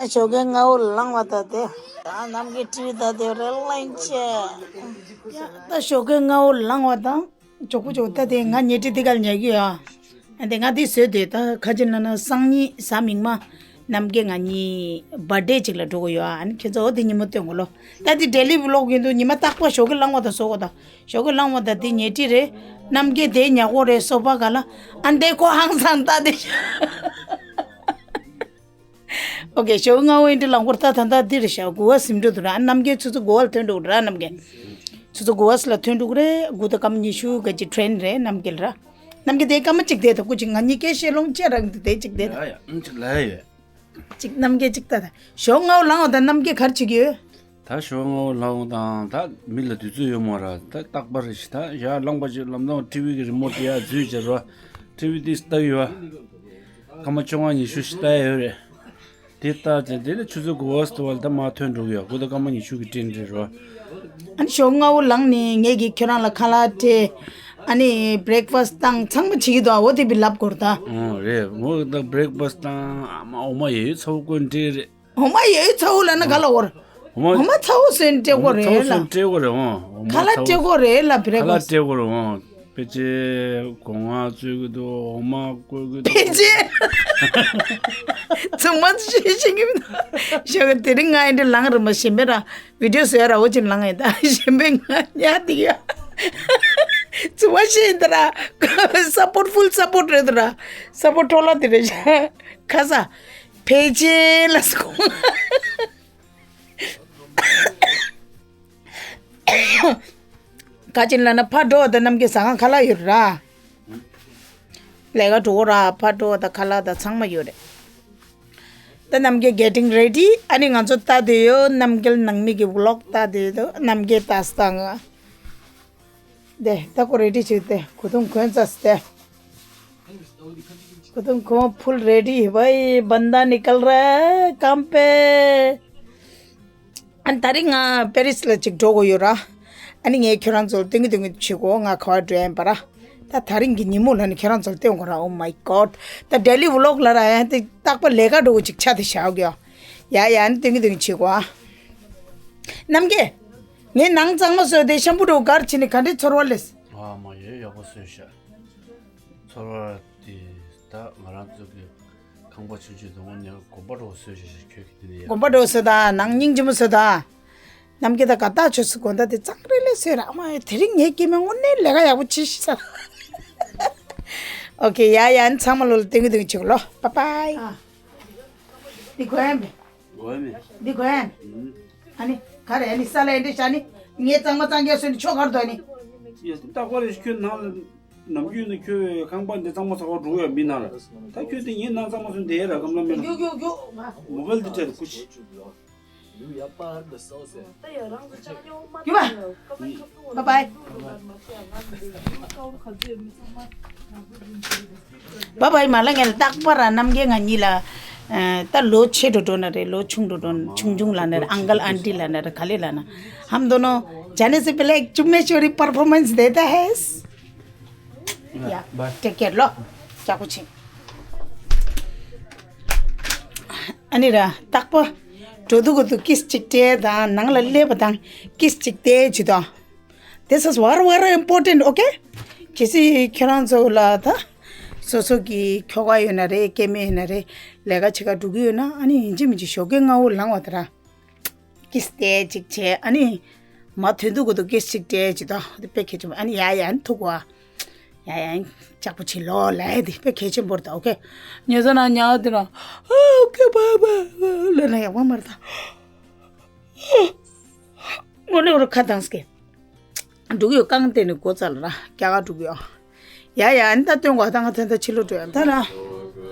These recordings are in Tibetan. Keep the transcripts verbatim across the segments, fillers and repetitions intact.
ཨ་ཞོགས་ཀས་སྔ་བོ་ལངས་པ་ད་དེ། ད་ནམ་མཁའི་ཊི་བི་ད་དེ་རེ་ལེན་ཆེ། ཡ་ད་ཞོགས་ཀས་སྔ་བོ་ལངས་པ་དང་། ཇོ་བོ་ཇོ་བོ་ད་དེ་ང་ཉལ་ཁྲི་འདི་གར་ཉལ་གི་ཡོད་ཨ། ཨ་དེ་ང་དེ་བཟོས་དེ་ད་ཁ་ཅིག་ན་ན་སང་ཉིན་གཟའ་མིག་དམར་ནམ་མཁའི་ང་གཉིས་བར་ཌེ་ཅིག་ལ་འགྲོ་གི་ཡོད་ཨ། ཨ་ནི་ཁྱེད་ཚོ་འོ་དེ་ཉིན་མོ་སྟོན་གོ་ལོ། ད་དེ་ཌེ་ལི་བི་ལོག་ཡིན་དུས་ཉི་མ་རྟག་པར་ཞོགས་ཀས་ལངས་པ་དང་བཟོ་གོ་ད། ཞོགས་ཀས་ལངས་པ་དང་དེ་ཉལ་ཁྲི་རེད། ནམ་མཁའི་དེ་ཉལ་གོ་རེད་སོ་པ་ག་ལ། ཨ་འདས་ཁོ་ཧང་སང་ད་དེ། ཨོ་ཀེ། ཞོགས་སྔ་བོ་ཨིན་དྲི་ལང་སྐོར་ད་ད་ད་འདི་རེད་ཤག་གུ་བ་ཟིན་འགྲོ་འདུག་ར། ཨ་ནམ་མཁའི་ཆུ་ཚོད་དགུ་བ་ལ་ཐོན་འགྲོ་གི་ར་ནམ་མཁའི། ཆུ་ཚོད་དགུ་བ་ལ་ཐོན་འགྲོ་གི་རེད། དགུ་དང་སྐར་མ་ཉི་ཤུ་ག་ཅིག་ཊེན་རེད་ནམ་མཁའི་ལ་ར། ནམ་མཁའི་དེ་སྐར་མ་གཅིག་དེ་ད་སྐུ་ཅིག་ང་གཉིས་ཀའི་ཤེས་ལོང་བཅས་རང་དེ་གཅིག་དེ་ད། ཡ་ཡ་ཨང་ཅིག་ལ་ཡ་ཡོད། གཅིག་ནམ་མཁའི་གཅིག་ད་ད། ཞོགས་སྔ་བོ་ལངས་བ་ད་ནམ་མཁའི་གར་བྱེད་ཀྱི་ཡོད། ད་ཞོགས་སྔ་བོ་ལངས་བ་དང་ད་མི་ལ་དུས་ཚོད་ཡོད་མ་ར། ད་རྟག་པར་རེ་ཞིག་ད་ཡར་ལངས་པ་ཅིག་ལམ་སང་ཊི་བི་གི་རི་མོ་ཊི་ཡར་འཛུལ་བྱས་ར། ཊི་བི་དེ་ལྟ་གི་ཡོད། སྐར་མ་བཅོ་ལྔ་ཉི་ཤུ་ཞིག་ལྟ་ཡ་ཡོད་རེད། དེ་ལྟ་ཅན་དེ་ལས་ཆུ་ཚོད་དགུ་བ་སྟོ་བ་ལ་ད་མར་ཐོན་འགྲོ་གི་ཡོད། དགུ་དང་སྐར་མ་ཉི་ཤུ་གི་ཊེན་རེད་རོ། ཨ་ནི་ཞོགས་སྔ་བོ་ལངས་ནས་ངས་ཀྱིས་ཁྱོད་རང་ལ་ཁ་ལག་སྤྲད། ཨ་ནི་བྷི་རེག་ཕ་སི་བཏང་ཚང་མ་བྱེད་ཀྱི་འདུག་འོ་དེ་བི་ལབ་དགོས་རེད་ད། ཨོ་རེད། ངོ་ད་བྷི་རེག་ཕ་སི་བཏང་ཨ་མ་འོ་མ་ཡོད་ཚ་བོ་ཀོན་ཊི་རེད། འོ་མ་ཡོད་ཚ་བོ་ལབ་ན་ག་ལ་འོར། འོ་མ་འོ་མ་ཚ་བོ་སོན་སྤྲད་དགོས་རེད་ལ། འོ་མ་ཚ་བོ་སོན་སྤྲད་དགོས་རེད་འོ། ཁ་ལག་སྤྲད་དགོས་རེད་ལ་བྷི་རེག་ཕ་སི། ཁ་ལག་སྤྲད་དགོས་རེད་འོ། ཕལ་ཆེར་སྒོ་ང་བཙོས་ཀྱི་འདུག་འོ་མ་བསྐོལ་གྱི་འདུག་ཕལ་ཆེར། ཚང་མ་ཤེས་ཤེས་ཀྱི་མི་འདུག་ཞོགས་ཀ་དེ་རིང་ང་ཡིན་འདྲ་ལངས་རེད་མ་གཞན་པས་ར་བི་ཌི་ཡོ་བཟོ་ཡ་ར་འོ་ཅིག་ལངས་ཡིན་ད་གཞན་པས་ང་ཉལ་འདི་ཡ། ཚང་མ་ཤེས་ཡིན་ད་ར་སཔོར་ཊི་ཕུལ་སཔོར་ཊི་རེད་ད་ར། སཔོར་ཊི་འཕྲོ་བརླག་དེ་རེད་ཤག་ཁ་ས། ཕལ་ཆེར་ལ་སོང་། ག་ཅིག་ལབ་ན་ཕར་འགྲོ་བ་དང་རྣམ་རྒྱལ་ཟ་ཁང་ཁ་ལག་ཡོད་ར། ལས་ཀ་འགྲོ་གོ་ར་ཕར་འགྲོ་བ་དང་ཁ་ལག་དང་ཚང་མ་ཡོད་རེད། ད་རྣམ་རྒྱལ་གེ་ཊིང་རེ་ཌི། ཨ་ནི་ང་ཚོ་ལྟ་དུས་ཡོད་རྣམ་རྒྱལ་ནང་མི་གི་བི་ལོག་ལྟ་དུས་ཡོད་རྣམ་རྒྱལ་ལྟ་སྟངས། དེ་ད་ཁོ་རེ་ཌི་བྱེད་དེ་གོས་ཐུང་གོན་ཚར་སྟེ། གོས་ཐུང་གོན་ཕུལ་རེ་ཌི། བའི་བན་ད་ནི་ཀལ་ར་ཀམ་པེ། ཨ་ནི་ད་རིང་ང་པེ་རིས་ལ་ཅིག་འགྲོ་དགོས་ཡོད་ར། ཨ་ནི་ངས་ཁྱོད་རང་ཚོར་སྟོན་གི་སྟོན་གི་བྱེད་དགོས། ང་ག་བར་འགྲོ་ཡིན་པ་ར། ད་ད་རིང་གི་ཉིན་མོ་ལ་ནི་ཁྱོད་རང་ཚོར་སྟོན་དགོས་ར། Oh my god. ད་ཌེ་ལི་བི་ལོག་ལ་ར་ཡང་དེ་རྟག་པ་ལས་ཀ་འགྲོ་གི་ཅིག་ཆ་དེ་བཞག་གི་ཡོད། ཡ་ཡ་ཨ་ནི་སྟོན་གི་སྟོན་གི་བྱེད་དགོས་ཨ། རྣམ་རྒྱལ། ངས་ནང་གཙང་མ་བཟོས་ཏེ་ཤམ་པུ་འགྲོ་གར་ཕྱིན་ནས་ག་འདྲའི་ཚོར་བ་ལས། ཨ་མ་ཡོད་ཡག་པོ་བཟོས་ཤག་ཚོར་བ་དེ་ད་ང་རང་ཚོ་གི་ཁང་པ་ཆུང་ཆུང་དུ་དངོས་གནས་དགོན་པ་འགྲོ་བཟོས་ཤག་ཁྱོད་ཀྱི་དེ་ནས་ཡག་དགོན་པ་འགྲོ་བཟོས་ད་ནང་སྙིང་རྗེ་མོ་བཟོས་ད། ནམ་རྒྱུན་ད་ག་ད་ཆོས་སུ་དགོན་ད་དེ་གཙང་རེ་ལས་བཟོས་ར་མ་དེ་རིང་ངའི་སྐྱེ་དམན་དངོས་གནས་ལས་ཀ་ཡག་པོ་བྱེད་ཤི་ས། ཨོ་ཁེ་ཡ་ཡ་ཨ་ནི་ཚང་མ་ལོ་ལ་སྟོན་གི་སྟོན་གི་བྱེད་གོ་ལོ། Bye bye. འདི་གོ་ཡ་མེད། གོ་ཡ་མེད། འདི་གོ་ཡ་མེད། ཨ་ནི་ག་རེ་ཨ་ནི་ས་ལ་ཡ་འདི་ཤ་ནི་ངས་གཙང་མ་གཙང་རྐྱང་བཟོས་ནི་ཆོ་གར་དོ་ནི། ཡ་རྟག་པར་ཁྱོད་ནང་ལ་ནམ་རྒྱུན་ནི་ཁྱོད་ཁང་པ་འདི་གཙང་མ་ཟ་བར་འགྲོ་ཡ་མི་ནང་ལ། ད་ཁྱོད་དེ་ངའི་ནང་གཙང་མ་བཟོས་བསྡད་ཡ་ར་གམ་ལ་མེད་ལ། རྒྱུག་རྒྱུག་རྒྱུག་མ། མོ་བལ་འདི་སྤྲད་དེ་ཁུ་ཆི། རྒྱུག་པ། Bye bye. Bye bye མ་ལ་ངས་ལ་རྟག་པར་ར་རྣམ་རྒྱལ་ང་གཉིས་ལ། ད་ལོ་ཆེ་འགྲོ་འགྲོ་ན་རེད། ལོ་ཆུང་འགྲོ་འགྲོ་ཆུང་ཆུང་ལ་ན་རེད། ཨང་ཀལ་ཨན་ཊི་ལ་ན་རེད། ག་ལེ་ལ་ན། हम दोनों जाने से पहले एक चुम्मेश्वरी परफॉर्मेंस देता है। या। Bye. Take care ལོ། ཀྱག་པོ་ཆེ། ཨ་ནི་ར་རྟག་པར་འགྲོ་དུས་གོ་དུས་ཀིས་ཅིག་སྤྲད་དང་ནང་ལ་སླེབས་པ་དང་ཀིས་ཅིག་སྟེ་ཇི་དང་། This is very very important, okay? གལ་སྲིད་ཁྱེད་རང་ཚོ་ལ་ད་སོ་སོ་གི་ཁྱོ་ག་ཡོད་ན་རེད། སྐྱེ་དམན་ཡོད་ན་རེད། ལས་ཀ་བྱེད་ག་འགྲོ་གི་ཡོད་ན་ཨ་ནི་ཡིན་གཅིག་མིན་གཅིག་ཞོགས་ཀས་སྔ་བོ་ལངས་བ་དེ་ར། ཀིས་ཏེ་ཅིག་བྱས་ཨ་ནི། མ་ཐོན་དུས་གོ་དུས་ཀིས་ཅིག་སྤྲད་ཅིག་དང་དེ་དཔེ་གལ་ཆེན་པོ་ཨ་ནི་ཡ་ཡ་ཨ་ནི་ཐུག་གོ་ཨ། ཡ་ཡ་ཨ་ནི་ལྕགས་པོ་ཆེ་ལོ་ལ་ཡ་དེ་དཔེ་གལ་ཆེན་པོ་རེད་ད། ཨོ་ཁེ། ཉལ་ས་ན་ཉལ་དེ་ན། ཨོ་ཁེ་བ་བ་བ་ལ་ན་ཡག་པོ་མ་རེད་ད། ངོ་ནས་འོ་ར་ཁ་དང་སྐེ། འགྲུག་ཡོད་རྐང་སྟེང་ནས་སྒོ་རྩ་ལ་ར་རྒྱ་གར་འགྲུག་ཡོད། ཡ་ཡ་ཨ་ནི་ད་སྟོན་གོ་ཨ། ད་ང་ད་ད་ཕྱི་ལོགས་འགྲོ་ཡ་ད་ར།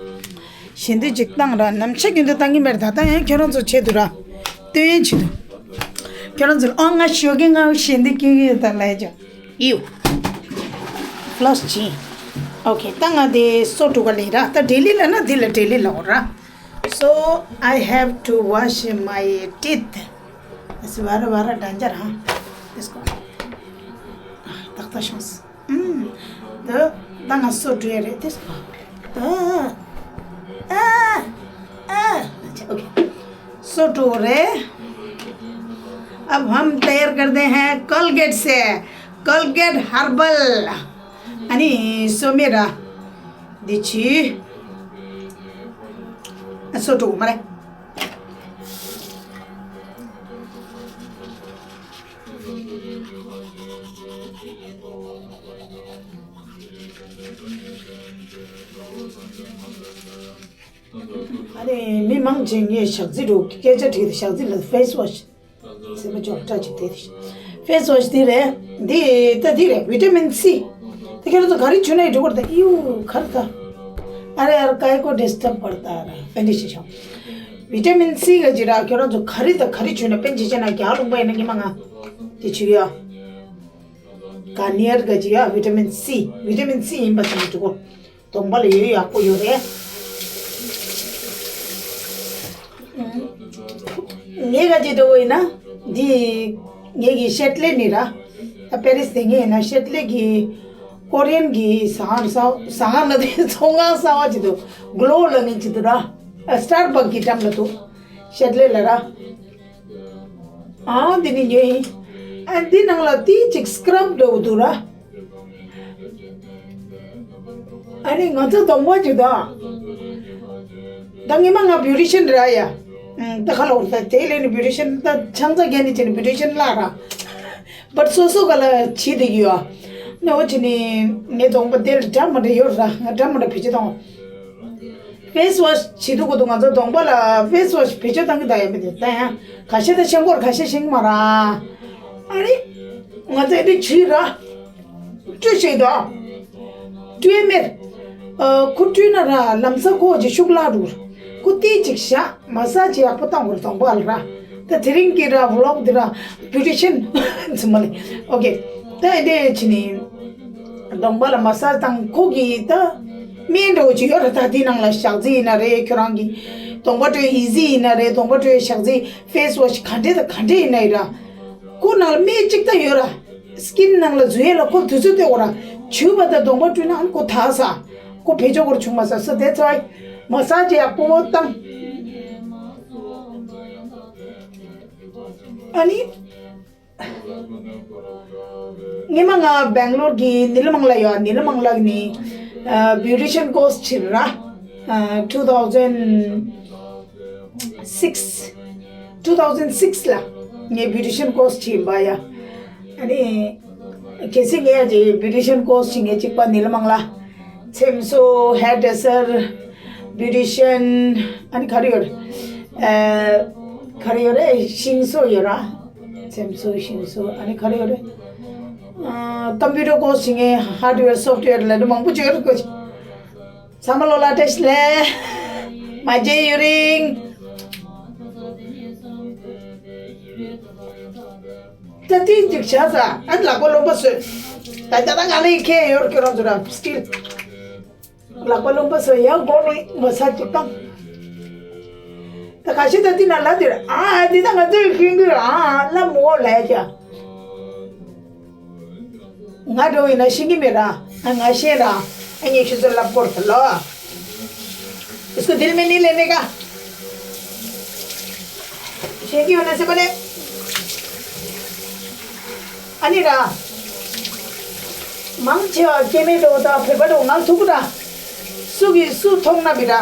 ཞལ་འདོན་ཅིག་བཏང་ར་ནམ་ཕྱེད་རྒྱུན་དུ་བཏང་གི་མེད་ར། ད་ད་ཡང་ཁྱོད་རང་ཚོ་ཆེད་དུ་ར། སྟོན་ཡན་ཆེད་དུ། ཁྱོད་རང་ཚོ་ལ་ཨོ་ང་ཞོགས་ཀས་ང་ཞལ་འདོན་སྐྱོན་གི་ཡོད་ད་ལ་ཡ་ཅོ། ཡིའུ། ཕློ་སི་བྱིན། ཨོ་ཁེ་ད་ང་དེ་སོ་དྲུག་ག་ལེན་ར། ད་ཌེ་ལི་ལ་ན་འདི་ལ་ཌེ་ལི་ལ་འོ་ར། So I have to wash my teeth. It's very very danger, huh? This one. ཏག་ཏག་ཤོངས། ཨུམ། ད་ད་ང་སོ་འགྲོ་ཡ་རེད་དེ། ཨ་ཨ་ཨ། Okay. སོ་དྲུག་རེད། अब हम तैयार करते हैं कोलगेट से, कोलगेट हर्बल। ཨ་ནི་སོ་མེ་ར། འདི་ཆི། ཨ་སོ་དྲུག་མ་རེད། ཨ་ནི་མི་མང་ཆེ་ངས་ཞག་རྩི་འགྲོ་སྐད་ཆ་དྲིས་ཏེ། ཞག་རྩི་ལ་ཕེ་སི་ཝ་ཤི་ཟེར་མ་ཅོག་ཏྲ་ཅིག་དེ་དེ་ཕེ་སི་ཝ་ཤི་དེ་རེད། འདི་ད་འདི་རེད། བི་ཊ་མིན་སི། དེ་ཁྱེད་རང་ཚོ་ག་རེ་བྱུག་ན་ཡི་འགྲོ་གི་རེད། ད་ཨིའུ་ག་རེ་ད། अरे यार, काय को डिस्टर्ब करता है? དཔེ་འདི་ཞིག་བྱུང་། བི་ཊ་མིན་སི་ག་ཅི་ར། ཁྱེད་རང་ཚོ་ག་རེ་ད་ག་རེ་བྱུག་ན། དཔེ་འདི་བྱས་ན་རྒྱག་ལུང་པ་ཡིན་ན་ཉི་མ་ང་དེ་བྱུག་ཡ། ག་ནི་ཡར་ག་ཅི་ཡ། བི་ཊ་མིན་སི། བི་ཊ་མིན་སི་ཡིན་པ་ཅིག་འགྲོ་གོ། གདོང་པ་ལ་ཡོད་ཡག་པོ་ཡོད་རེད། ངས་ག་ཅི་འདྲ་བོ་ཡིན་ན། འདི་ངས་ཀྱི་ཤེད་ལེ་ནི་ར། ད་པེ་རིས་དེ་ངས་ཡིན་ན་ཤེད་ལེ་གི་ཀོ་རི་ཡན་གི་ཟ་ཁང་ཟ་ཟ་ཁང་ལ་དེ་ཚོང་ཁང་གསར་བ་ཅིག་འདུག་གློ་ལ་ངན་ཅིག་འདུག་ར། སི་ཊར་བག་གི་འགྲམ་ལ་འདུག་ཤེད་ལེ་ལ་ར། ཨ་འདི་ནི་ཉོས་ཡིན། ཨ་འདི་ནང་ལ་ཏི་ཅིག་སི་ཀྲབ་འདྲ་བོ་འདུག་ར། ཨ་ནི་ང་ཚོ་གདོང་པ་ཅིག་དང་། ད་ངེད་མ་ང་བིའུ་ཊི་ཤན་ར་ཡ། ཨུམ་ད་ཁ་ལོ་ད་དེ་ལས་ནི་བིའུ་ཊི་ཤན་ད་ཆང་ས་རྒྱན་ནི་ཅི་ནི་བིའུ་ཊི་ཤན་ལ་ར། བཊ་སོ་སོ་ག་ལ་བྱེད་དེ་གི་ཡོད། ནི་འོ་ཅི་ནི་ངའི་གདོང་པ་དེར་འདྲ་མ་འདྲ་ཡོད་ར། ང་འདྲ་མ་འདྲ་བེད་སྤྱོད་བཏང་། ཕེ་སི་ཝ་ཤི་བྱེད་དུས་གོ་དུས་ང་ཚོ་གདོང་པ་ལ་ཕེ་སི་ཝ་ཤི་བེད་སྤྱོད་བཏང་གི་ད་ཡ་མི་དེ་ད་ཡང་ཁ་ཤས་ད་ཤེས་སྐོར་ཁ་ཤས་ཤེས་ཀྱི་མ་ར། ཨ་རེ། ང་ཚོ་ཨེ་འདྲ་བྱེད་ར། བཀྲུས་ཤིག་དང་། བཀྲུས་མེད། ཨ་ཁོ་བཀྲུས་ན་ར་ལམ་སང་ཁོ་ཅིག་ཤུགས་ལ་འགྲོ། ཁོ་ཏི་ཅིག་བཞག་མ་སཱ་ཇི་ཡག་པོ་བཏང་དགོས་རེད་གདོང་པ་ལ་ར། ད་དེ་རིང་གི་ར་ཝི་ལོག་འདི་ར་བིའུ་ཊི་ཤན་ཚུ་མ་ལེ། ཨོ་ཀེ། ད་ཨེ་འདྲ་བྱས་ནི། གདོང་པ་ལ་མ་སཱ་ཇི་བཏང་། ཁོ་གི་ད་སྨན་འདྲ་བོ་ཅིག་ཡོད་ར། ད་དེ་ནང་ལ་ཞག་རྩི་ཡིན་ན་རེད། ཁྱོད་རང་གི་གདོང་པ་བཀྲུས་ཨི་ཟི་ཡིན་ན་རེད། གདོང་པ་བཀྲུས་ཞག་རྩི་ཕེ་སི་ཝ་ཤི་ག་འདྲ་ད་ག་འདྲ་ཡིན་ན་ཡིན་ར། ཁོ་ནང་ལ་སྨན་གཅིག་ད་ཡོད་ར། སི་ཀིན་ནང་ལ་འཛུལ་ཡས་ལ་ཁོ་དུས་ཚོད་སྟེར་དགོས་ར། བྱུགས་པ་དང་གདོང་པ་བཀྲུས་ན་ཨ་ནི་ཁོ་དག་ས། ཁོ་བེད་སྤྱོད་སྐོར་བྱུང་མ་ས། So that's why མ་སཱ་ཇི་ཡག་པོ་བཏང་། ཨ་ནི། ངེད་མ་ང་སྦེང་ལོར་གི་ནི་ལ་མང་ལ་ཡོད། ནི་ལ་མང་ལ་ནི་བིའུ་ཊི་ཤན་ཀོར་སི་བྱེད་ར། two thousand six, two thousand six ལ་ངས་བིའུ་ཊི་ཤན་ཀོར་སི་བྱེད་པ་ཡ། ཨ་ནི། གལ་སྲིད་ངས་ཀྱི་བིའུ་ཊི་ཤན་ཀོར་སི་ངས་གཅིག་པ་ནི་ལ་མང་ལ། ཚེམ་བཟོ། ཧེར་ཌེ་སར། བིའུ་ཊི་ཤན། ཨ་ནི་ག་རེ་ཡོད་རེད། ཨ་ག་རེ་ཡོད་རེད། ཤིང་བཟོ་ཡོད་ར། ཚེམ་བཟོ་ཤིང་བཟོ། ཨ་ནི་ག་རེ་ཡོད་རེད། ཨ་ཀམ་པུ་ཊར་ཀོར་སི་ངས་ཧར་ཌི་ཝེར་སོཕ་ཊི་ཝེར་ལ་འདི་མང་པོ་ཅིག་ཡོད་རེད་ཀོ། ཚང་མ་ལོ་ལ་བཀྲ་ཤིས་བདེ་ལེགས། མ་མཇལ་ཡུན་རིང་། ད་ཏིག་ཅིག་བྱས་ཙང་ཨ་ནི་ལག་པ་རློན་པ་བཟོས། ད་ལྟ་ད་ང་ལ་ཡི་ཁྱེད་ཡོད་ཁྱོད་རང་ཚོ་ར་སི་ཊིལ། ལག་པ་རློན་པ་བཟོས་ཡང་སྒོ་རུ་མ་ས་ཅིག་བཏང་། ད་ཁ་ཤས་ད་ཏིག་ན་ལབ་དེར་ཨ་འདི་ད་ང་ཚོའི་ཤིང་གི་ཨ་ལབ་མོ་ལས་ཀྱང་། ང་འགྲོ་ཡིན་ན་ཤེས་ཀྱི་མེད་ར། ཨ་ང་ཤེས་ར། ཨ་ངས་ཁྱོད་ཚོ་ལབ་དགོས་རེད་ལོ། इसको दिल में नहीं लेने का। ཤེས་ཀྱི་ཡོད་ན་སེ་པ་ལེ། ཨ་ནི་ར། མང་ཆེ་བ་སྐྱེ་དམན་འགྲོ་དང་བོད་པ་འགྲོ་ང་ཐུག་ར། སུ་གི་སུ་མཐོང་ན་མི་ར།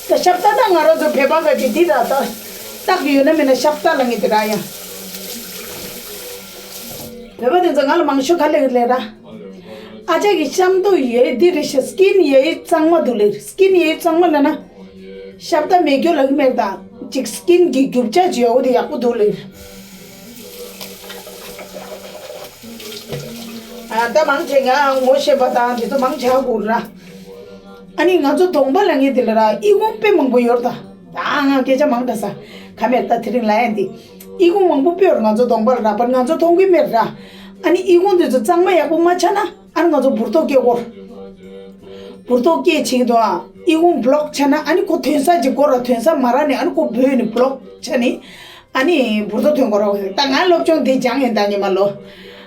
ད་ཤབ་ཏ་ད་ང་རང་ཚོ་བོད་པ་ག་གི་འདི་ར་ད། རྟགས་ཡོད་ན་མེད་ན་ཤབ་ཏ་ལ་ངེས་དེ་ར་ཡ། བོད་པ་དེ་ཚོ་ང་ལ་མང་ཤོས་ག་ལེ་ལེ་ར། ཨ་ཅག་གི་ཤམ་ཏོ་ཡོད་འདི་རེད་ཤ། སི་ཀིན་ཡོད་གཙང་མ་འདུག་ལེ། སི་ཀིན་ཡོད་གཙང་མ་ལ་ན། ཤབ་ཏ་མེད་རྒྱུ་ལ་གི་མེད་ད། ཅིག་སི་ཀིན་གི་རྒྱུ་ཆ་ཅིག་ཡོད་དེ་ཡག་པོ་འདུག་ལེ། ཨ་ད་མང་ཆེ་ང་ངོ་ཤེས་པ་དང་དེ་ཚོ་མང་ཆེ་ཧ་གོ་ར། ཨ་ནི་ང་ཚོ་གདོང་པ་ལ་ངས་དེ་ལ་ར་ཨི་ཁུང་དཔེ་མང་པོ་ཡོད་ད། ད་ང་སྐད་ཆ་མང་དྲགས་ས། ཁ་མེད་ད་དེ་རིང་ལ་ཡན་དེ། ཨི་ཁུང་མང་པོ་དཔེ་ཡོད་ར་ང་ཚོ་གདོང་པ་ལ་ར། པར་ང་ཚོ་མཐོང་གི་མེད་ར། ཨ་ནི་ཨི་ཁུང་དེ་ཚོ་གཙང་མ་ཡག་པོ་མ་ཆགས་ན་ཨ་ནི་ང་ཚོ་འབུར་ཏོག་སྐྱེ་གོ། འབུར་ཏོག་སྐྱེ་ཆེ་གི་འདུག་ཨ། ཨི་ཁུང་བློག་ཆགས་ན་ཨ་ནི་ཁོ་ཐོན་ས་ཅིག་གོ་ར། ཐོན་ས་མ་རག་ནས་ཨ་ནི་ཁོ་བོས་ནས་བློག་ཆགས་ནས། ཨ་ནི་འབུར་ཏོག་ཐོན་དགོས་རོགས། ད་ང་སློབ་སྦྱོང་འདི་སྦྱངས་ཡིན་ད་ཉི་མ་ལོ།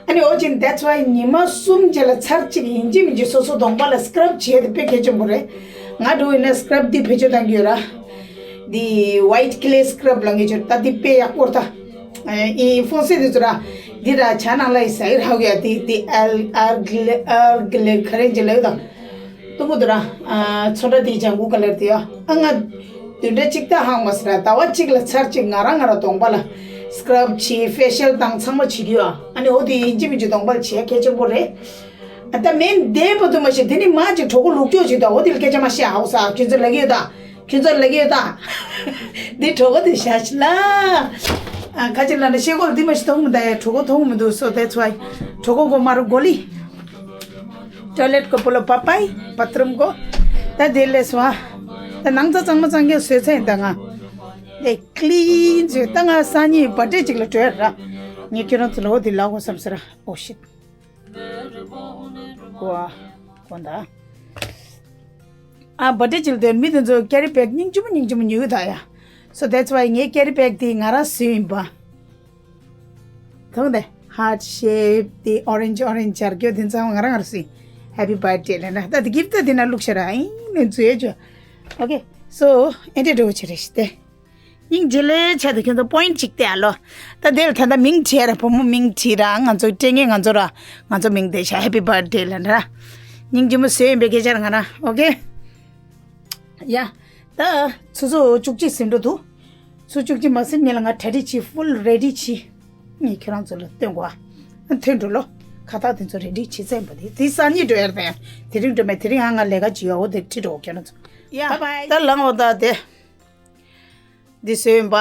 ཨ་ནི་འོ་ཅིན་that's why ཉི་མ་གསུམ་རྗེས་ལ་ཚར་གཅིག་ཡིན་གཅིག་མིན་གཅིག་སོ་སོ་གདོང་པ་ལ་སི་ཀྲབ་བྱས་ཏེ་དཔེ་གལ་ཆེན་པོ་རེད། ང་འགྲོ་ཡིན་ན་སི་ཀྲབ་འདི་བེད་སྤྱོད་གཏང་གི་ཡོད་ར། འདི་white clay scrub ལ་ངེས་ཆོད་ད་འདི་དཔེ་ཡག་པོ་རེད་ད། ཨིན་ཧྥོན་སེ་འདི་ཚོ་ར་འདི་ར་བྱ་ནང་ལ་ཡི་ཟ་ཡི་ར་ཧ་གི་ཡ་འདི་འདི་ཨལ་ཨར་གི་ལེ་ཨར་གི་ལེ་ག་རེ་འཇི་ལ་ཡོད་ད། ཏུ་མུ་དུ་ར་ཚོ་འདྲ་དེ་ལྗང་གུ་ཀ་ལར་དེ་ཡ་ཨ་ང་བདུན་ཕྲག་གཅིག་ད་ཧང་མ་སི་ར་ཟླ་བ་གཅིག་ལ་ཚར་གཅིག་ང་རང་ང་ར་གདོང་པ་ལ་scrub བྱེད་facial དང་ཚང་མ་བྱེད་རྒྱུ་ཨ་ཨ་ནི་འོ་དེ་ཡིན་གཅིག་མིན་གཅིག་གདོང་པ་ལ་བྱེད་ཡ་གལ་ཆེན་པོ་རེད། ཨ་ད་མེན་བསྡད་པ་དུ་མ་ཤེས་དེ་ནི་མ་ཅིག་གྲོད་ཁོག་ལུག་ཀྱོག་ཅིག་དང་འོ་དེ་ལ་སྐད་ཆ་མ་བཤད་ཧའོ་ས་ཁྱོད་ཚོ་ལ་གི་ཡོད་ད། ཁྱོད་ཚོ་ལ་གི་ཡོད་ད། འདི་གྲོད་ཁོག་དེ་བཞག་ཤི་ལ། ཨ་ཁ་ཅིག་ལ་ནི་ཤེས་གོ་ལ་འདི་མ་ཤི་མཐོང་མི་ད་ཡ་གྲོད་ཁོག་མཐོང་མི་འདུག so that's why གྲོད་ཁོག་གོ་མ་རུ་གོ་ལི། toilet གོ་པོ་ལོ་པ་པའི་bathroom གོ་ད་དེ་ལས་སོ། ད་ནང་ཚ་གཙང་མ་གཙང་རྐྱང་བཟོས་ཚར་ཡིན་ད་ང་། དེ་clean བཟོས་ད་ང་སང་ཉིན་birthday ཅིག་ལ་འགྲོ་ཡ་ར། ངས་ཁྱོད་རང་ཚོ་ལ་འོ་དེ་ལབ་དགོས་བསམ་ཟེར་ར། oh shit གོ་ཨ་གོ་ད། ཨ་birthday ཅིག་ལ་དེར་མི་དེ་ཚོ་carry bag སྙིང་རྗེ་མོ་སྙིང་རྗེ་མོ་ཉོས་ཡོད་ད་ཡ། so that's why ངའི་carry bag དེ་ང་རང་བཟོས་ཡིན་པ། མཐོང་དེ་heart shape དེ་orange orange སྦྱར་རྒྱུ་དེ་ཚང་མ་ང་རང་ང་རང་བཟོས། happy birthday ལབ་ན་ད་དེ་gift དེ་ན་བླུགས་ཤ་ར་ཨིན་ནས་འཛུལ་ཡ་ཅོ། okay so ཨེ་འདྲ་འགྲོ་བ་ཆེ་རེ་ཞིག་སྟེ། སྙིང་རྗེ་ལེ་ཆ་དེ་ཁྱོད་ཚོ་point གཅིག་སྟེ་ཨ་ལོ། ད་དེར་ད་ལྟ་མིང་བྲིས་ར་བུ་མོ་མིང་བྲིས་ར་ང་ཚོ་སྤྲད་ངེས་ང་ཚོ་ར་ང་ཚོ་མིང་དེ་ཤ་happy birthday ལབ་ན་ར། སྙིང་རྗེ་མོ་བཟོས་ཡིན་པའི་སྐད་ཆ་ར་ང་ར་okay ཡ། ད་ཆུ་ཚོད་བཅུ་གཅིག་ཟིན་འགྲོ་འདུག་ཆུ་ཚོད་བཅུ་གཅིག་མ་ཟིན་ཉིན་ལ་ང་གྲ་སྒྲིག་བྱེད་full ready བྱེད། ངས་ཁྱོད་རང་ཚོ་ལ་སྟོན་དགོས་ཨ། ཐོན་འགྲོ་ལོ། ཁ་བཏགས་དེ་ཚོ་ready བྱེད་ཚར་ཡིན་པ་དེ་དེ་སང་ཉིན་འགྲོ་ཡར་ད་ཡ། དེ་རིང་འགྲོ་མེད་དེ་རིང་ཨ་ང་ལས་ཀ་བྱེད་ཡོད་འོ་དེ་ཁྲིད་འགྲོ་ཁྱོད་རང་ཚོ། ཡ་bye bye ད་ལངས་འོ་ད་དེ། འདི་བཟོས་ཡིན་པ།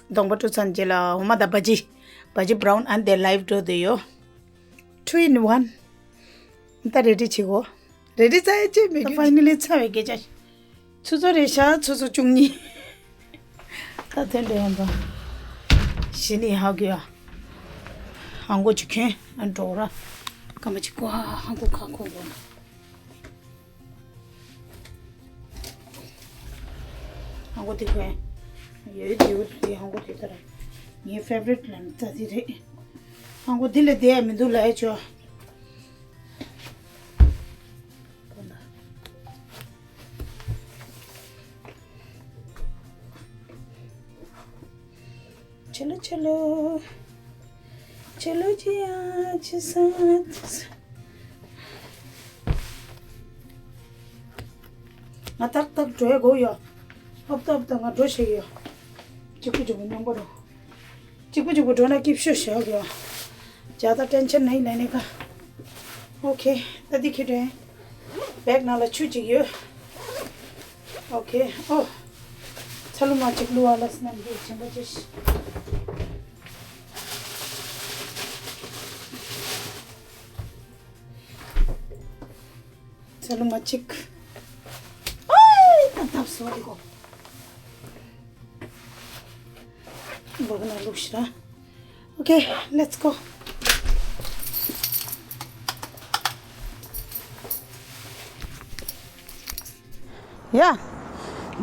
གདོང་པ་བཀྲུ་ཚར་རྗེས་ལ་འོ་མ་དང་བ་ཇི། བ་ཇི་brown and the live འགྲོ་དེ་ཡོད། two in one ད་ready བྱེད་གོ ready ཚར་ཡ་ཅེས་མེད་རྒྱུ་finally ཚར་བའི་སྐད་ཆ། ཆུ་ཚོད་རེ་ཤ་ཆུ་ཚོད་བཅུ་གཉིས། ད་ཐོན་འདྲ་ཡོང་དང་། གཞི་ནས་ཧ་གོ་ཡ། ཧང་གོ་ཅིག་ཁྱོད་ཨ་འགྲོ་ར། སྐར་མ་ཅིག་གོ་ཧ་ཧང་གོ་ཁ་ཁོ་གོ་ན། ཧང་གོ་དེ་ཁོས། ཡོད་དེ་ཡོད་དེ་ཧང་གོ་དེ་ལྟར། ངའི་favorite ལ་ནི་ད་དེ་རེད། ཧང་གོ་དེ་ལས་བསྡད་ཡ་མི་འདུག་ལབ་ཡ་ཆོ། चलो चलो चलो जी आज साथ ང་ཏག་ཏག་འགྲོ་ཡ་གོ་ཡ། ཧབ་ཏབ་ཏག་ང་འགྲོ་ཤེས་ཡ། གཅིག་པུ་གཅིག་པུ་མཉམ་པོ་རོ། གཅིག་པུ་གཅིག་པུ་འགྲོ་ན་སྐྱིད་ཤོས་ཤོས་ཡོད། ज्यादा टेंशन नहीं लेने का। ओके ད་འདི་ཁྱེར་དྲན། bag ནང་ལ་ཆུ་གཅིག་ཡོད། ओके ཨོ། ཚ་ལུ་མ་གཅིག་བླུག་ཨ་ལ་སྣམ་གྱི་ཆེན་པོ་ཅིག་ཚ་ལུ་མ་གཅིག་ཨོའི་ད་ཐབས་སོ་དེ་གོ་བག་ན་བླུགས་ཤི་ར། Okay, let's go. ཡ།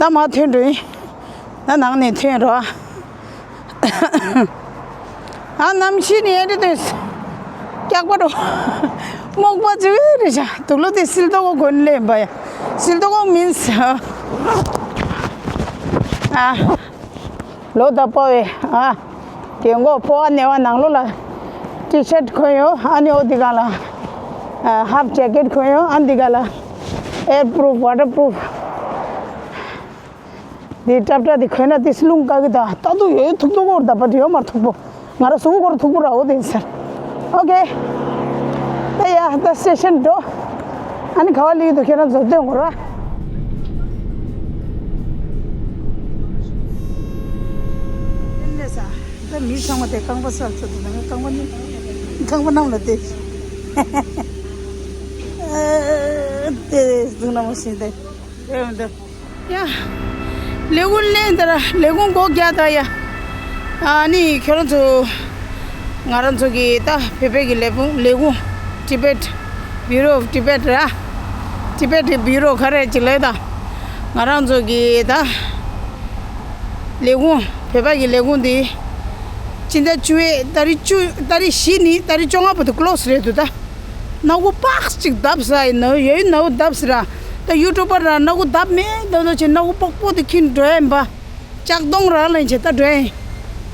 ད་མ་ཐོན་འགྲོ་ཡིན། ད་ནང་ནས་ཐོན་རོགས། ཨ་གནམ་གཤིས་ནི་ཨེ་འདྲ་དུས། སྐྱག་པ་འགྲོ། མོག་པ་ཅིག་རེད་བྱ། དུག་ལོག་དེ་སིལ་ཏོག་གོན་ལེན་པ་ཡ། སིལ་ཏོག་མིན་ས། ཨ། ལོ་ད་པོ་ཨེ། ཨ། རྒན་གོག་ཕོ་བ་ནེ་བ་ནང་ལོགས་ལ། T-shirt གོན་ཡོད། ཨ་ནི་འོ་འདི་ག་ལ། ཨ། half jacket གོན་ཡོད། ཨ་འདི་ག་ལ། air proof, water proof། འདི་ཏྲབ་ཏྲ་འདི་གོན་ན་འདི་སླུང་དཀའ་གི་ད། ད་དུ་ཡོད་ཐུག་ཐུག་འོར་ད་པ་འདི་ཡོད་མ་ཐུག་པོ། ང་ར་སུ་གོར་ཐུག་པོ་ར་འོ་དེ་ཟེར། Okay ད་ཡ་ད་station འགྲོ། ཨ་ནི་ག་བ་ལི་དུ་ཁྱེད་རང་ཚོ་སྟོན་གོ་ར། ད་མི་ཚང་མ་དེ་རྐང་པ་སལ་ཚོ་དུ་ན་རྐང་པ་ནི་རྐང་པ་གནམ་ལ་བསྡད། དེ་གཟུགས་ན་མ་ཤེས་ཏེ་ཨེ་འདི། ཡ། ལས་ཁུངས་ལས་འདི་ར་ལས་ཁུངས་སྒོ་རྒྱག་ད་ཡ། ཨ་ནི་ཁྱོད་རང་ཚོ། ང་རང་ཚོ་གི་ད་བོད་པའི་གི་ལས་ཁུངས་ལས་ཁུངས། Tibet Bureau of Tibet ར། Tibet Bureau ག་རེ་ཅིག་ལས་ད། ང་རང་ཚོ་གི་ད། ལས་ཁུངས་བོད་པ་གི་ལས་ཁུངས་འདི། སྤྱི་ཟླ་བཅུ་པའི་ཏ་རིག་བཅུ་ཏ་རིག་བཞི་ནས་ཏ་རིག་བཅོ་ལྔ་བར་དུ་close རེད་འདུག་ད། ནག་པོ་པགས་ཅིག་བརྡབས་ས་ཡིན་ནོ་ཡོད་ནོ་བརྡབས་ས་ར། ད་ཡུ་ཊུབ་པར་ར་སྣ་ཁུག་བརྡབ་མེད་ད་དོ་ཆེ་སྣ་ཁུག་པོག་པོ་དེ་ཁྱིན་འགྲོ་ཡིན་པ། ལྕགས་གདོང་ར་ལེན་ཆེ་ད་འགྲོ་ཡིན།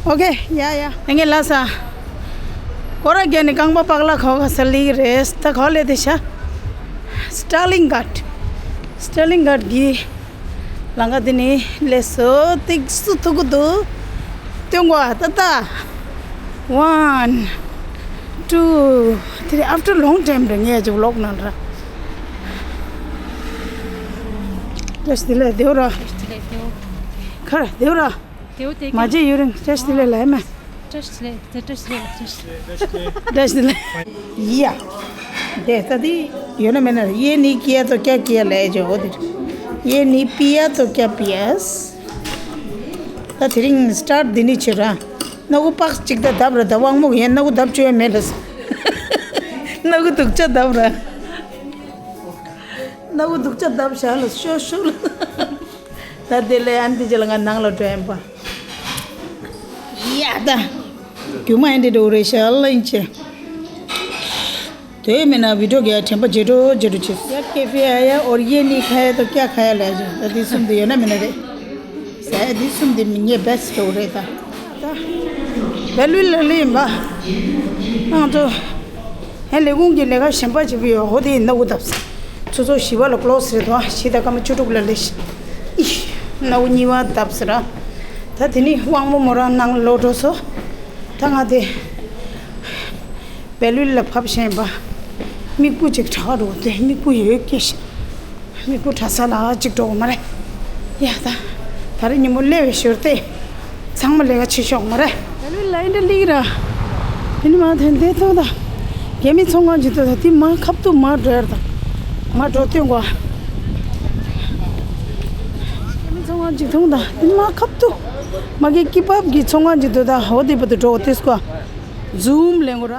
ཨོ་ཁེ། ཡ་ཡ། ངས་ལ་ས། ཀོ་ར་གན་ནི་རྐང་པ་པག་ལ་ཁོ་ག་ས་ལི་རེས་ད་ཁོ་ལེ་དེ་ཤ། སི་ཊར་ལིང་གྷཊ། སི་ཊར་ལིང་གྷཊ་གི། ལང་ཀ་དེ་ནི་ལས་སོ་ཏིག་སུ་ཐུག་གི་འདུག་སྟོན་གོ་ཏ་ཏ། One, two, three. After long time རེད་ངས་ཅིག་ཝི་ལོག་ནང་ར། བཀྲ་ཤིས་བདེ་ལེགས་དེའུ་ར། ཁར་དེའུ་ར། དེའུ་དེ་མ་བརྗེད་ཡུ་རིང་བཀྲ་ཤིས་བདེ་ལེགས་ལ་ཨེ་མ། བཀྲ་ཤིས་བདེ་ལེགས་བཀྲ་ཤིས་བདེ་ལེགས་བཀྲ་ཤིས་བདེ་ལེགས། ཡ། དེ་ས་དེ་ཡོད་ན་མེད་ན་ཡེ་ནི་ཀྱེ་ཏོ་ཀྱ་ཀྱེ་ལས་ཇོ་དེ། ཡེ་ནི་པི་ཡ་ཏོ་ཀྱ་པི་ཡ་སི། ད་དེ་རིང་སི་ཊར་འདི་ནི་ཆེ་ར། སྣ་ཁུག་པགས་གཅིག་ད་བརྡབ་ར་ད་དབང་མོ་ཡན་སྣ་ཁུག་བརྡབ་བཅུག་ཡ་མེད་ལ། སྣ་ཁུག་དུག་ཆ་བརྡབ་ར། སྣ་ཁུག་དུག་ཆ་བརྡབ་བཞག་ལ་ཤོ་ཤོ་ལ། ད་དེ་ལས་ཨན་དི་ཅི་ལ་ང་ནང་ལ་འགྲོ་ཡིན་པ། ཡ་ད། རྒྱུ་མ་ཨན་དི་འགྲོ་རེ་ཤ་ལ་ཨིན་ཆེ། དེ་མིན་ན་བི་ཌིའོ་གི་དྲན་པ་བརྗེད་འགྲོ་བརྗེད་འགྲོ་བྱེད། ཡ་ཀེ་ཧྥེ་ཨ་ཡ་ཨོར་ཡེ་ནི་ཁ་ཡ་དོ་ཀྱ་ཁ་ཡ་ལ་ཡ་ད་དེ་གསུམ་དེ་ཡོད་ན་མིན་ན་རེད། ཟ་ཡ་དེ་གསུམ་དེ་མི་ཉེ་བེ་སི་ཊི་འགྲོ་རེད་ད། ད། བེ་ལུལ་ལ་ལི་ཡིན་པ། ང་ཚོ། ཧན་ལས་ཁུངས་ཀྱི་ལས་ཀ་གཞན་པ་བྱེད་ཀྱི་ཡོད་ཧོ་དེ་ཡིན་ན་འུ་ཐབས། ཆུ་ཚོད་བཞི་པ་ལ་ཀློ་སི་རེད་དོ་བཞི་དང་སྐར་མ་བཅུ་དྲུག་ལ་ལས་ཤི། ཨི། སྣ་བུ་གཉིས་པ་བརྡབས་ཟེར་ར། ད་དེ་ནི་དབང་མོ་མོ་རང་ནང་ལོག་འགྲོ་སོ། ད་ང་དེ། བེ་ལུལ་ལ་ཕབ་བཞིན་པ། མིག་སྤུ་ཅིག་གྲགས་འགྲོ་དེ་མིག་སྤུ་ཡོད་སྐྱེ་ཤི། མིག་སྤུ་གྲགས་ས་ལ་ཅིག་འགྲོ་གི་མ་རེད། ཡ་ད། ད་རེས་ཉིན་མོ་སླེབས་པའི་ཞོར་དེ། ཚང་མ་ལས་ཀ་བྱེད་ཤོག་མ་རེད། བེ་ལུལ་ལ་ཨིན་དྲ་ལིག་ར། དེ་ནི་མ་དེ་འདས་ཐོང་ད། རྒྱ་མི་ཚོང་ཁང་ཅིག་ཐོང་ད་དེ་མ་ཁབ་ཏུ་མ་འགྲོ་ཡར་ད། མ་འགྲོ་སྟོན་གོ། རྒྱ་མི་ཚོང་ཁང་ཅིག་ཐོང་ད་དེ་མ་ཁབ་ཏུ། མ་གི་ཀི་པབ་གི་ཚོང་ཁང་ཅིག་ཐོང་ད་ཧོ་དེ་པ་དུ་འགྲོ་དེ་སྐོ། ཛུམ་ལེན་གོ་ར།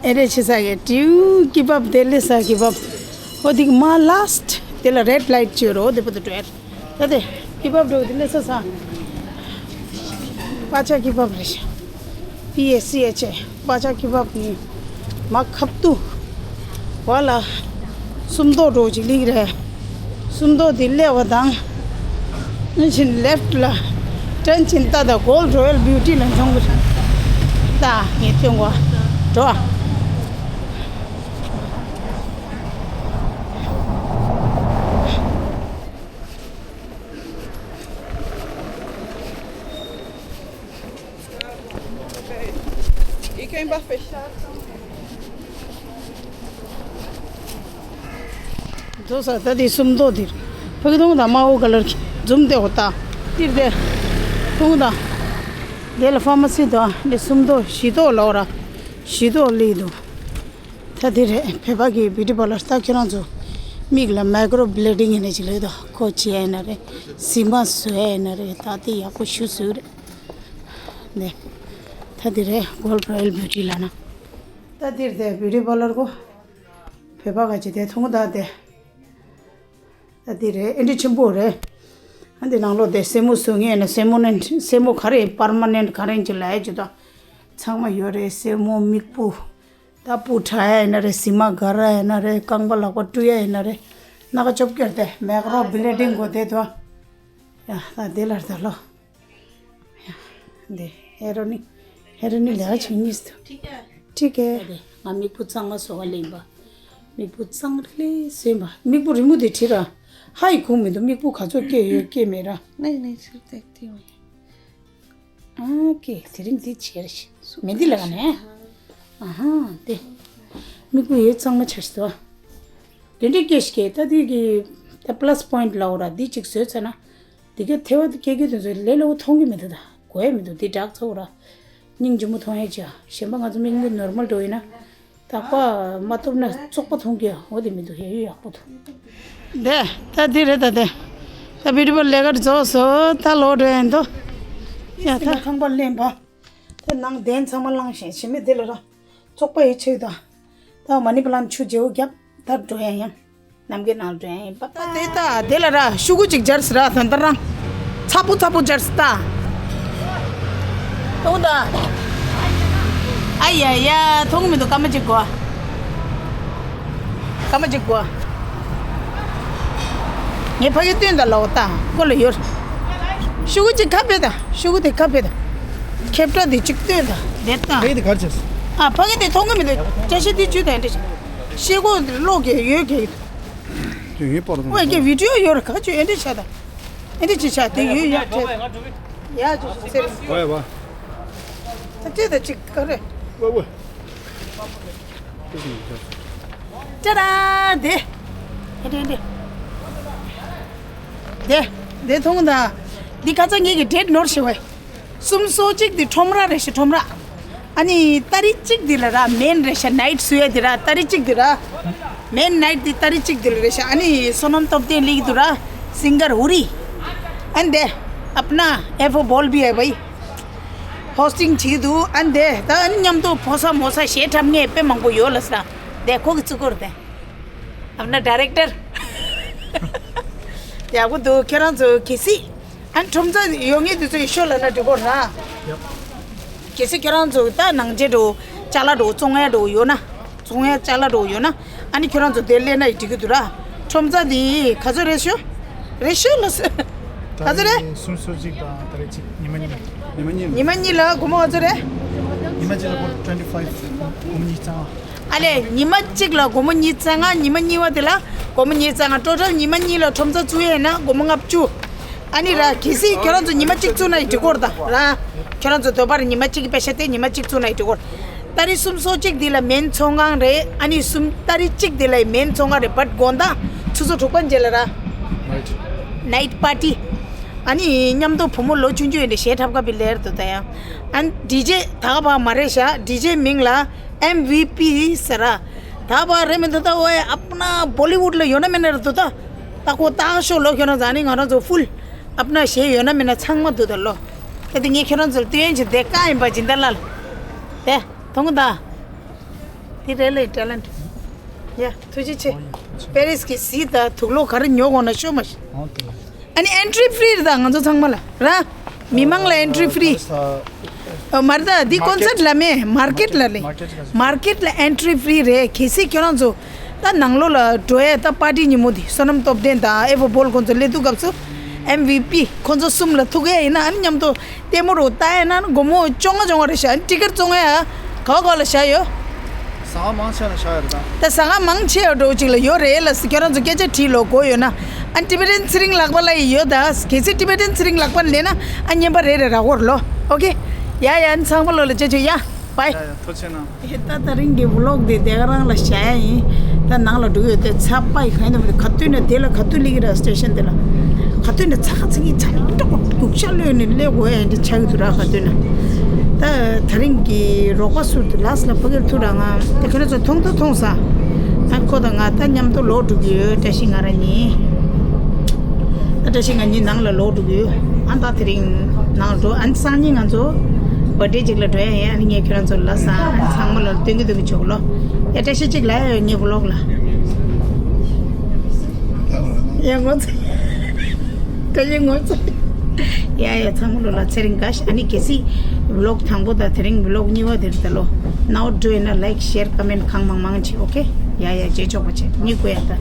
ཨེ་རེ་ཆེ་ས་གི་ཏིའུ་ཀི་པབ་དེ་ལེ་ས་ཀི་པབ། ཨོ་དེ་གི་མ་ལ་སི་ཊི་དེ་ལ་རེ་ཌི་ལའི་ཊི་བྱོས་རོ་དེ་པོ་དེ་འགྲོ་ཡ། ད་དེ་ཀི་པབ་འགྲོ་དེ་ལེ་ས་ས། པ་ཆ་ཀི་པབ་རེད་ཤག་པི་ཨེ་སི་ཨེཆ་ཨེ་པ་ཆ་ཀི་པབ་ནི་མ་ཁབ་ཏུ། བ་ལ། སུམ་མདོ་འགྲོ་ཅིག་ལིག་རེད། སུམ་མདོ་དེ་སླེབས་པ་དང་། ནི་ཕྱིན་ལེཕ་ཊི་ལ། ཊན་ཕྱིན་ཏ་ད་གོལ་ཌི་རོ་ཡལ་བིའུ་ཊི་ལ་འཛོང་གི་རེད། ད་ངས་སྟོན་གོ། འགྲོ། འགྲོ་ས་ད་དེ་སུམ་མདོ་དེར། ཕ་གི་ཐུང་དང་དམར་པོ་ཀ་ལར་གྱི་འཛུམ་དེ་འོ་ད། ཏིར་དེ། ཐུང་དང་། དེ་ལ་ཕ་མ་སི་དང་ནི་སུམ་མདོ་བཞི་མདོ་ལོག་ར། བཞི་མདོ་ལི་འདུག་ད་དེ་རེད་བོད་པ་གི་བིའུ་ཊི་པར་ལར་ད་ཁྱེད་རང་ཚོ། མིག་ལ་མའི་ཀོ་རོ་བི་ལེ་ཌིང་ཡིན་ན་ཅིག་ལོས་དོ་ཁོ་བྱེད་ཡ་ཡིན་ན་རེད། ཟི་མ་བཟོ་ཡ་ཡིན་ན་རེད་ད་དེ་ཡག་པོ་ཞུ་བཟོས་རེད། ནས། ད་དེ་རེད་གོལ་ཌི་རོ་ཡལ་བིའུ་ཊི་ལ་ན། ད་དེར་དེ་བིའུ་ཊི་པར་ལར་གོ། བོད་པ་ག་ཅི་དེ་ཐུང་ད་དེ། ད་དེ་རེད་ཨེ་འདྲ་ཆེན་པོ་རེད། ཨ་འདི་ནང་ལོགས་དེ་སེན་མོ་བཟོ་མཁན་ཡིན་ན་སེན་མོ་ནི་སེན་མོ་ག་རེ་པར་མ་ནེན་ཊི་ག་རེ་ཅིག་ལ་ཡ་ཅིག་ད། ཚང་མ་ཡོད་རེད་སེན་མོ་མིག་སྤུ། ད་སྤུ་འཁྲབ་ཡ་ཡིན་ན་རེད་ཟི་མ་དགར་ཡ་ཡིན་ན་རེད་རྐང་པ་ལག་པ་བཀྲུ་ཡ་ཡིན་ན་རེད། སྣ་ཁ་ཅོབ་ཀྱོར་དེ་མེག་རོ་བི་ལེ་ཌིང་གོ་དེ་དོ། ཡ་ད་དེ་ལར་ད་ལོ། འདི་ཧེ་རོ་ནི། ཧེ་རོ་ནི་ལ་ཆུ་གཉིས་སུ། ཁྲི་ཀེ། ང་མིག་སྤུ་གཙང་མ་བཟོ་བ་ལེན་པ། མིག་སྤུ་གཙང་ལེ་སོན་པ། མིག་སྤུ་རི་མོ་དེ་བྲིས་ར། ཧ་ཡི་ཁུང་མི་འདུག་མིག་སྤུ་ག་ཚོད་སྐྱེས་ཡོད་སྐྱེས་མེད་ར། ནས་ནས་ཚུར་བཏེག་སྟེ་ཡོང་། ཨ་ཀེ་དེ་རིང་འདི་བྱེད་ར་ཤི། མེ་འདི་ལ་ག་ནས། ཨ་ཧ་དེ། མིག་སྤུ་ཡོད་གཙང་མ་ཆགས་སོ། དེ་འདྲའི་སྐད་ཞིག་སྐད་ད་དེ་གི་ད་པ་ལ་སི་པོ་ཡིན་ཊི་ལབ་ར་འདི་གཅིག་བཟོས་ཚར་ན། དེ་གའི་ཐེ་བ་དེ་སྐད་སྐད་དེ་ཚོ་ལས་སླ་བོ་མཐོང་གི་མི་འདུག་ད་གོ་ཡ་མི་འདུག་དེ་འདྲ་ཚོ་ར། སྙིང་རྗེ་མོ་མཐོང་ཡ་ཅི་ཡ་གཞན་པ་ང་ཚོ་མིག་སྔུན་ནོར་མལ་འགྲོ་ཡིན་ན། རྟག་པ་མ་གཏུབ་ན་བཙོག་པ་མཐོང་གི་ཡ་འོ་དེ་མི་འདུག་ཡ་ཡོད་ཡག་པོ་འདུག་དེ་ད་དེ་རེད་ད་དེ། ད་བི་ཌི་པར་ལས་ཀ་རྫོགས་སོ་ད་ལོག་འགྲོ་ཡིན་དོ། ཡ་ད་ཁང་པ་ལེན་པ། དེ་ནང་གདན་ཚང་མ་བླངས་ཤིང་ཞི་མི་དེ་ལ་ར། བཙོག་པ་ཡི་ཆེ་དང་། ད་མ་ཎི་པ་ལམ་ཆུ་རྗེ་བོ་བརྒྱབ་ད་འགྲོ་ཡ་ཡང་། ནམ་མཁའི་ནང་འགྲོ་ཡ་ཡིན་པ། ད་དེ་ད་དེ་ལ་ར་ཤུ་གུ་ཅིག་སྦྱར་སི་ར་ད་ད་རང་། ཚ་པོ་ཚ་པོ་སྦྱར་སི་ད། ཐུང་ད། ཨ་ཡ་ཡ་ཐུང་མི་འདུག་སྐར་མ་གཅིག་གོ། སྐར་མ་གཅིག་གོ། ངས་ཕ་གི་སྟོན་དང་ལོག་དང་ཁོ་ལ་ཡོད། ཤོག་གུ་གཅིག་ཁ་ཕེ་དང་ཤོག་གུ་དེ་ཁ་ཕེ་དང་། ཁེབས་ཁྲ་དེ་གཅིག་སྟོན་དང་དེ་དང་། ཕ་གི་དེ་གར་ཆེས། ཨ་ཕ་གི་དེ་མཐོང་གི་མི་འདུག་བཀྲ་ཤིས་དེ་བཅུ་དང་འདྲ་ཞིག་ཤེལ་སྒོ་ལོག་གི་ཡོད་གི། ཅུ་ཡོད་པར་དང་། ཨོ་ཡ་གི་བི་ཌི་ཡོ་ཡོད་ར་ག་ཅུ་ཨེ་འདྲ་ཆ་དང་། ཨེ་འདྲ་ཅི་ཆ་དེ་ཡོད་ཡ་ཁྲེ། ཡ་ཅུ་ཅུ་ཚེ་རིང་། ཝེ་ཝེ། ད་ཅི་ད་ཅི་ག་རེ། ཝེ་ཝེ། ཅ་ར་དེ། ཨེ་འདྲ་ཨེ་འདྲ། དེ། དེ་མཐོང་ད། འདི་ཁ་ཚ་ངེད་ཀྱི་ཌེ་ཊི་ནོར་ཞེ་བས། སུམ་སོ་གཅིག་འདི་ཁྲོམ་ར་རེད་ཤག་ཁྲོམ་ར། ཨ་ནི་ཏ་རིག་གཅིག་འདི་ལ་ར་མེན་རེད་ཤག་ནའིཊ་སུ་ཡ་འདི་ར་ཏ་རིག་གཅིག་འདི་ར། མེན་ནའིཊ་འདི་ཏ་རིག་གཅིག་འདི་ལ་རེད་ཤག་ཨ་ནི་བསོད་ནམས་སྟོབས་ལྡན་ལིག་འདུག་ར། སིང་གར་ཧུ་རི། ཨན་དེ། ཨབ་ན་ཨེ་ཧྥོ་བོལ་བི་ཨེ་བའི། ཧོ་སི་ཊིང་བྱེད་ཀྱི་འདུག་ཨན་དེ་ད་ཨ་ནི་མཉམ་དུ་ཕོ་གསར་མོ་གསར་གཞས་འཁྲབ་མཁན་དཔེ་མང་པོ་ཡོད་ལ་ས། དེ་ཁོ་གི་བརྩི་བཀུར་དེ། ཨབ་ན་ཌའི་རེག་ཊར། ཡག་པོ་འདུག་ཁྱེད་རང་ཚོ་གལ་སྲིད། ཨ་ནི་ཁྲོམ་རྩ་ཡོད་མཁན་དེ་ཚོ་ཡེ་ཤོ་ལབ་ན་འགྲིག་གོ་ར། གལ་སྲིད་ཁྱེད་རང་ཚོ་ད་ནང་ཆེ་འགྲོ། ཅ་ལག་འགྲོ་བཙོང་ཡ་འགྲོ་ཡོད་ན། བཙོང་ཡ་ཅ་ལག་འགྲོ་ཡོད་ན། ཨ་ནི་ཁྱོད་རང་ཚོ་དེ་སླེབས་ན་ཡི་འགྲིག་གི་འདུག་ར། ཁྲོམ་རྩ་དེ་ག་ཚོད་རེད་ཤོ། རེད་ཤོ་ལ་ཟེར། ག་ཚོད་རེད། སུམ་སོ་གཅིག་དང་ཏ་རིག་གཅིག་ཉི་མ་གཉིས། ཉི་མ་གཉིས། ཉི་མ་གཉིས་ལ་སྒོར་མོ་ག་ཚོད་རེད། ཉི་མ་གཅིག་ལ་སྒོར་ཊུ་ཝེན་ཊི་ཕའིབ། སྒོར་མོ་ཉིས་རྩ་ལྔ། ཨ་ལས་ཉི་མ་གཅིག་ལ་སྒོར་མོ་ཉིས་རྩ་ལྔ། ཉི་མ་གཉིས་པ་དེ་ལ་སྒོར་མོ་ཉིས་རྩ་ལྔ། ཊོ་ཊལ་ཉི་མ་གཉིས་ལ་ཁྲོམ་རྩ་བཙུགས་ཡས་ན་སྒོར་མོ་ལྔ་བཅུ། ཨ་ནི་ར་གལ་སྲིད་ཁྱོད་རང་ཚོ་ཉི་མ་གཅིག་བཙུགས་ན་ཡི་འགྲིག་གོ་ར་ད་ར། ཁྱོད་རང་ཚོ་དོ་པར་ཉི་མ་གཅིག་གི་པེ་ཤ་དེ་ཉི་མ་གཅིག་བཙུགས་ན་ཡི་འགྲིག་གོ། ཏ་རིག་སུམ་སོ་གཅིག་འདི་ལ་མེན་ཚོང་ཁང་རེད། ཨ་ནི་སུམ་ཏ་རིག་གཅིག་འདི་ལ་མེན་ཚོང་ཁང་རེད། བཊ་དགོང་དག་ཆུ་ཚོད་དྲུག་པ་རྗེས་ལ་ར། ནའིཊ་པར་ཊི། ཨ་ནི་མཉམ་དུ་བུ་མོ་ལོ་ཆུང་ཆུང་ཡིན་ནའི་གཞས་འཁྲབ་ཁ་པའི་ལེར་དུ་ད་ཡང་། ཨ་ནི་ཌི་ཇེ་ད་ག་བ་མ་རེད་ཤག་ཌི་ཇེ་མིང་ལ་ཨེམ་བི་པི་ཟེར་ར། ད་བ་རེད་མི་འདུག་ད་ཨོ་ཨེ་ཨབ་ན་བོ་ལི་ཝུཌ་ལ་ཡོད་ན་མེད་ན་རེད་འདུག་ད། ད་ཁོ་ཏག་ཤོ་ལོ་ཁྱོད་རང་ཚོ་ཨ་ནི་ང་རང་ཚོ་ཕུལ། ཨབ་ན་གཞས་ཡོད་ན་མེད་ན་ཚང་མ་འདུག་ད་ལོ། གལ་ཏེ་ངས་ཁྱོད་རང་ཚོར་སྟོན་ཡན་ཆེ་དེ་བཀའ་ཡིན་པ་སྦྱིན་བདག་ལ། དེ་མཐོང་གི་ད། དེ་རེད་ལེ་ཊེ་ལེན་ཊི། ཡ་ཐུགས་རྗེ་ཆེ། པེ་རིས་ཀྱི་གཟིགས་ད་དུག་ལོག་ག་རེ་ཉོ་དགོས་ན་ཤོད་མ་ཤེས། ཨ་ནི་ཨེན་ཊི་རི་ཕི་རི་རེད་ད་ང་ཚོ་ཚང་མ་ལ་ར། མི་མང་ལ་ཨེན་ཊི་རི་ཕི་རི། ཨ་མ་རེད་ད་འདི་ཀོན་སར་ཊི་ལ་མེད། མར་ཀེཊ་ལ་རེད། མར་ཀེཊ་ལ་ཨེན་ཊི་རི་ཕི་རི་རེད། གལ་སྲིད་ཁྱོད་རང་ཚོ་ད་ནང་ལོགས་ལ་འགྲོ་ཡས་ད་པར་ཊི་ཉིན་མོ་འདི་བསོད་ནམས་སྟོབས་ལྡན་དང་ཨེ་ཧྥོ་བོལ་ཁོང་ཚོ་སླེབས་དུས་སྐབས་སུ་ཨེམ་བི་པི་ཁོང་ཚོ་གསུམ་ལ་ཐུག་ཡས་ཡིན་ན་ཨ་ནི་མཉམ་དུ་ལྟད་མོ་རུ་ལྟ་ཡས་ན་སྒོར་མོ་བཅོ་ལྔ་བཅོ་ལྔ་རེད་ཤག་ཨ་ནི་ཊི་ཀེཊ་བཙོང་ཡས་ག་བ་ག་ལ་བཞག་ཡོད། ཟ་ཁང་མང་ཆེ་ལ་བཞག་ཡོད་རེད་ད། ད་ཟ་ཁང་མང་ཆེ་བ་འགྲོ་ཅིག་ལ་ཡོད་རེད་ལ་ཁྱོད་རང་ཚོ་སྐད་ཆ་དྲིས་ལོ་དགོས་ཡོད་ན། ཨ་ཊི་བེ་ཊན་ཚེ་རིང་ལག་པ་ལ་ཡི་ཡོད་ད། གལ་སྲིད་ཊི་བེ་ཊན་ཚེ་རིང་ལག་པ་ལེན་ན་ཨ་བརྙན་པར་རེ་རེ་རག་གོ་རེད་ལོ། ཨོ་ཀེ། ཡ་ཡ་ཨ་ནི་ཚང་མ་ལོ་ལ་ཅེ་ཅེ་ཡ། བའི། ཡ་ཡ་ཐུགས་རྗེ་གནང་། ད་ད་རིང་གི་ཝི་ལོག་དེ་དེ་ག་རང་ལ་བཞག་ཡ་ཡིན། ད་ནང་ལ་འགྲོ་གི་ཡོད་དེ་ཚ་པ་ཡི་ག་ཡིན་ནམ་ག་དུས་ནས་དེ་ལ་ག་དུས་སླེབས་ཀྱི་ར་སི་ཊེ་ཤན་དེ་ལ། ག་དུས་ནས་ཚ་ཁ་ཚིག་གི་ཚ་ནི་འགྲོ་གོ་གུག་ཤ་ལོས་ནས་སླེབས་དགོས་ཡ་འདི་ཆགས་ཀྱི་འདུག་ར་ག་དུས་ན། ད་ད་རིང་གི་རོགས་པ་ཟུར་དུ་ལགས་ལ་ཕ་གིར་ཐུག་ར་ང་དེ་ཁྱོད་རང་ཚོ་མཐོང་དུ་མཐོང་ས། ཨ་ཁོ་དང་ང་ད་མཉམ་དུ་ལོག་འགྲོ་གི་ཡོད་བཀྲ་ཤིས་ང་རང་གཉིས། ཨ་བཀྲ་ཤིས་ང་གཉིས་ནང་ལ་ལོག་འགྲོ་གི་ཡོད། ཨ་ད་དེ་རིང་ནང་ལ་འགྲོ་ཨ་ནི་སང་ཉིན་ང་ཚོ་བར་ཐི་ཌེ་ཅིག་ལ་འགྲོ་ཡ་ཡིན། ཨ་ནི་ངས་ཁྱོད་རང་ཚོ་ལ་ལགས་ཨ་ནི་ཚང་མ་ལ་སྟོན་གི་འདུག་གི་ཆོག་ལོ། ཡ་བཀྲ་ཤིས་ཅིག་ལ་ཡ་ཡོད་ངའི་ཝི་ལོག་ལ། ཡ་ངོ་ཚ། བཀྲ་ཤིས་ངོ་ཚ། ཡ་ཡ་ཚང་མ་ལོ་ལ་ཚེ་རིང་དགའ་ཤ་ཨ་ནི་གལ་སྲིད་ཝི་ལོག་དང་པོ་དང་དེ་རིང་ཝི་ལོག་གཉིས་པ་དེ་རེད་ད་ལོ། ནའོ་འགྲོ་ཡིན་ན་ལའིཀ་ཤེར་ཀ་མེན་གང་མང་མང་བྱེད་ཨོ་ཀེ། ཡ་ཡ་རྗེས་ཆོག་པ་བྱེད་གཉིས་དགོས་ཡ་ད།